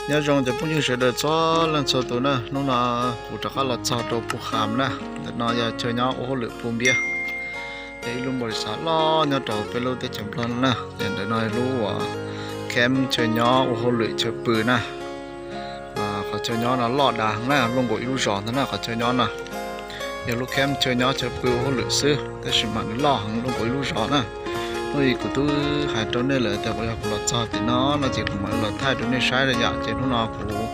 Nyob zoo cov phooj ywg sawv daws txhua leej txhua tus na, hnub no kuv rov qab los txog rau Phu Kham na. Ntawm no yog chaw nyob ua hauj lwm Phu Npiab, yog ib lub npaus lis xav loj nyob rau peb lub teb chaws Nplog no na. Ces ntawm no yog lub uas camp chaw nyob ua hauj lwm chaw pw na. Qhov chaw nyob no loj dav heev na, luaj nkaus ib lub zos ntag na qhov chaw nyob no. Yog lub camp chaw nyob chaw pw ua hauj lwm xwb, tab sis mas nws loj heev, luaj nkaus ib lub zos na. Hnub i kuv twb hais rau nej lawm tias kuv yog kuv los txog tim no no ces kuv mam li los thaij rau nej saib yom. Ces hnub no kuv rov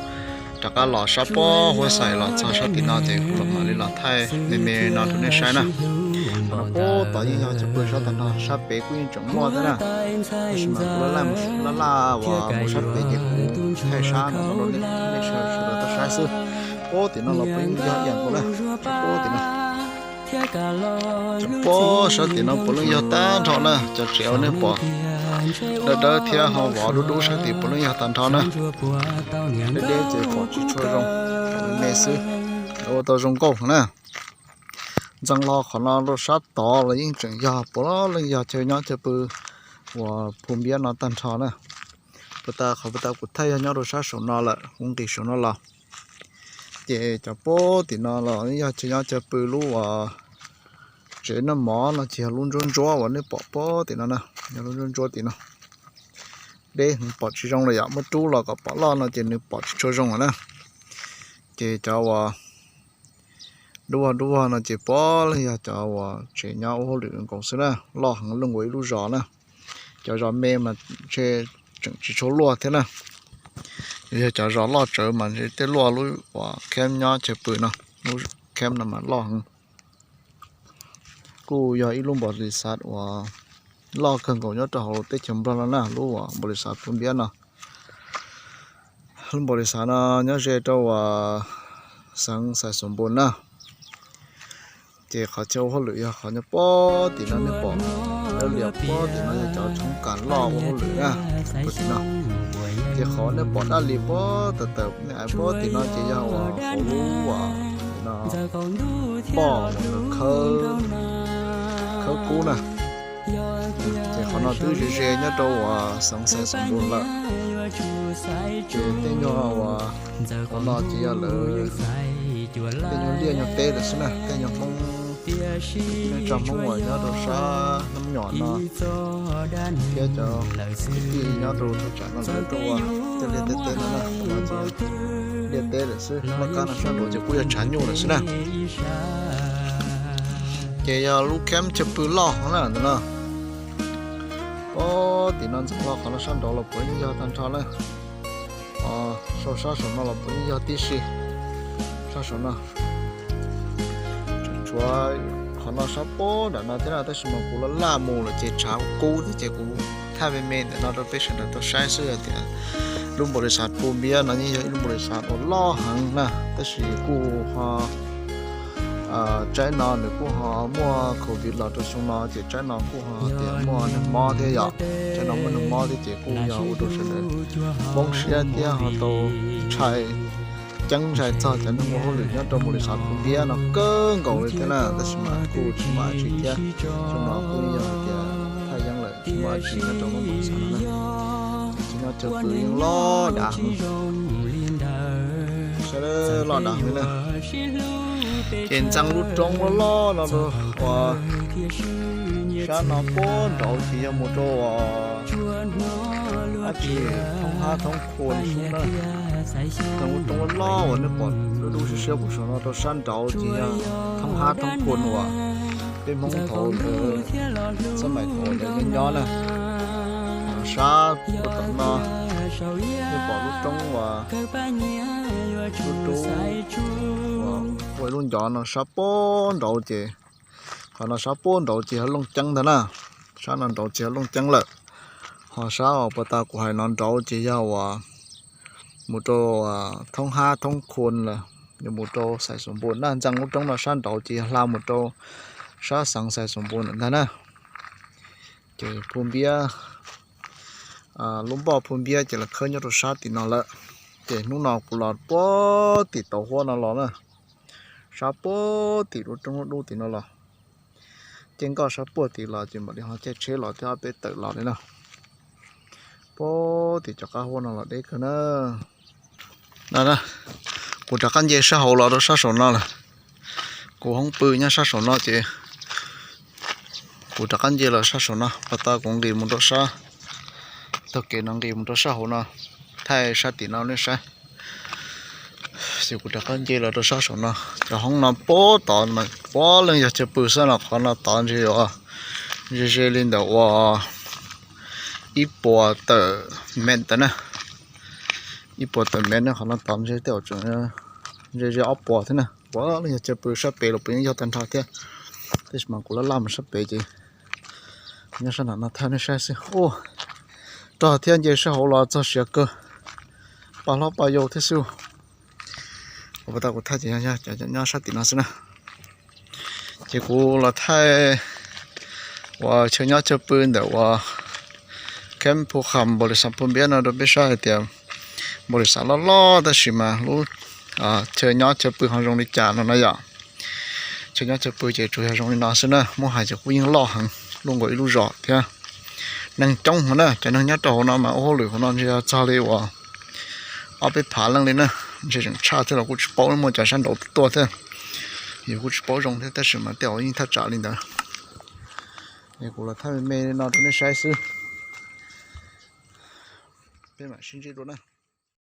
qab los sab pob huab xais los txog sab tim no ces kuv los mam li los thaij me me no rau nej saib na. Qhov no puag tod yeej yog chaw pw sab tag nrho, sab pem kuj yeej tseem muaj thiab na. Tab sis mas kuv laj laj uas mus sab pem ces kuv thaij sab no rau nej sawv daws tau saib xwb. Puag tim no los puav leej yog ib yam nkaus na, puag tim no. Cov pob sab tim no puav leej yog tag nrho na, cov tsev uas nej pom dawb dawb thiab ho vov dub dub sab tim puav leej yog tag nrho na. Deb deb ces pom tsis tshua zoo, me me xwb, ua tau zoo nkauj na. Ntxeev los qhov no rau sab tod los yeej tseem yog puav leej yog chaw nyob chaw pw uas Phu Npiab no tag nrho na. Puag ta qhov puag ta kuv thaij yog nyob rau sab saum no lawm, kuv nqis saum no los. Ces cov pob tim no los yog chaw nyob chaw pw lub uas tsev noj mov no ces yog lub ntsuab ntsuab uas nej pom pob tim no na, yog lub ntsuab ntsuab tim no. Deb heev pom tsis zoo li yom, muab rub los kom pom loj no ces nws pom tsis tshua zoo lawm na. Ces cov uas dub vog dub vog no ces puav leej yog cov uas tsev nyob ua hauj lwm nkaus xwb na, loj heev luaj nkaus ib lub zos na. Cov zos me mas ntshe tseem tsis tshua luaj thiab na. Yog cov zos loj tsawv mas ntshe tej luaj lub uas camp nyob chaw pw no, lub camp no mas loj heev. Kuj yog ib lub npaus lis xav uas loj kawg nkaus nyob rau hauv teb chaws Nplog no na, lub uas npaus lis xav Phu Npiab no. Lub npaus lis xav no nyob ze rau uas xeev Xais Xoom Npoos na. Ces qhov chaw ua hauj lwm yog qhov nyob pob tim no nej pom, dawb lias pob tim no yog cov tshoob kas loj ua hauj lwm na, pob tim no. Ces qhov nej pom daj li pob tawm tawm nej aiv pob tim no ces yog uas hauv lub uas poj uas khawb kub na. Ces qhov no twb ze ze nyob rau uas xeev Xais Xoom Npoos lawm. Ces tej nyuag uas qhov no ces yog lawv tej nyuag liaj nyuag teb lawm xwb na, tej nyuag Hmoob, tej tsoom Hmoob uas nyob rau sab Hmoob Nyom no thiab cov kwv tij nyob rau thaj tsam no lawv tuaj ua tej liaj tej teb no na. Qhov no ces liaj teb lawm xwb, laj kab no sab nraud ces kuj yog tshav nyuj lawm xwb na. Ces yog lub camp chaw pw loj heev na ntawm no. Pob tim no ntxeev los qhov no sab nraud los puav leej yog tag nrho na. Sau sab saum no los puav leej yog tib si. Sab saum no tseem tshuav qhov no sab pob nram no thiab na, tab sis mas kuv laj laj mus lawm ces tshav kub thiab ces kuv thaij me me ntawm no rau peb sawv daws tau saib xwb tias lub npaus lis xav Phu Npiab no yeej yog ib lub npaus lis xav uas loj heev na, tab sis kuj ho tsaib no nws kuj ho muaj covid los rau xyoo no ces tsaib no kuj ho tias muaj neeg mob thiab yom. Tsaib no muaj neeg mob thiab ces kuj yog ua rau sawv daws poob siab thiab ho tau ntshai, ceeb ntshai txog cov neeg ua hauj lwm nyob rau npaus lis xav Phu Npiab no kawg nkaus li thiab na, tab sis mas kuj tsis muaj dab tsi thiab. Xyoo no kuj yog hais tias thaj yeeb lawm tsis muaj dab tsi nyob rau npaus lis xav no na. Ces nyob chaw pw yeej loj dav heev, sab loj dav heev na. Ces ntxeev lub roob loj loj no rau uas sab no puag nraud ces yog mus rau uas dab tsi, thoob hab thoob khua sub na. Ntxeev lub roob loj loj uas nej pom dub dub siab siab pem saum no rau sab nraud ces yog thoob hab thoob khua uas peb Hmoob thaum ntawd, xab mais thaum ntawd nyob nyob na. Sab puag tom no nej pom lub roob uas lub roob uas ua ib lub ncov no sab puag nraud ces, qhov no sab puag nraud ces yog Looj Ceeb ntag na. Sab no nraud ces yog Looj Ceeb lawm. Ho sab uas puag ta kuv hais no nraud ces yog uas mus rau thoob hab thoob khua lawm, yog mus rau Xais Xoom Npoos na. Ntxeev lub roob no sab nraud ces yog hla mus rau sab xeev Xais Xoom Npoos lawm ntag na. Ces Phu Npiab, lub npoj Phu Npiab ces los khawb nyob rau sab tim no lawm. Ces hnub no kuv los puag tim tauv huab no los na, sab puag tim lub roob dub tim no los. Ces nkoj sab puag tim los ces mam li ho caij tsheb los thiab ob peb tawm los li na. Puag tim cov qab huab no los deb kawg na. No, kuv rov qab nce sab hauv los rau sab saum no lawm. Kuv hoob pw nyob sab saum no ces kuv rov qab nce los sab saum no, pas tas kuv nqis mus rau sab, taug kev no nqis mus rau sab hauv no, thaij sab tim no nej saib. Ces kuv rov qab nce los rau sab saum no, cov hoob no puag tod mas puav leej yog chaw pw xwb no, qhov no tod ntshe yuav ze ze li ntawm uas ib puas tawm mev tawm na, ib puas tawm mev na, qhov no tod ntshe tej zaum tseem ze ze ob puas thiab na, puav leej yog chaw pw, sab pem los puav yeej yog tag nrho thiab, tab sis mas kuv laj laj mus sab pem ces nyob sab nram no thaij nej saib xwb. Rog thiab nce sab hauv los txog siav kawg, pa hlob pa yau thiab xwb. Kuv pas tas kuv thaij ces yog cov nyob sab tim no xwb na. Ces kuv los thaij uas chaw nyob chaw pw ntawm uas Camp Phu Kham, npaum li xav phu npiab no rau peb saib hais tias npaum li xav loj loj tab sis mas lub chaw nyob chaw pw ho zoo li cas no na yom. Chaw nyob chaw pw ces tsuas yog zoo li no xwb na, muab hais ces kuj yeej loj heev, luaj nkaus ib lub zos thiab. Neeg coob heev na, cov neeg nyob rau hauv no mas ua hauj lwm hauv no ntshe yog txog li uas ob peb phav leej li na, ntshe tseem tshaj thiab los kuj tsis paub, muaj cov sab nraud tuaj thiab. Yus kuj tsis paub zoo thiab tab sis mas tej zaum yeej thaj tsam li ntawd. Es kuv los thaij me me li no rau nej saib xwb. Peb mam sib ntsib dua na.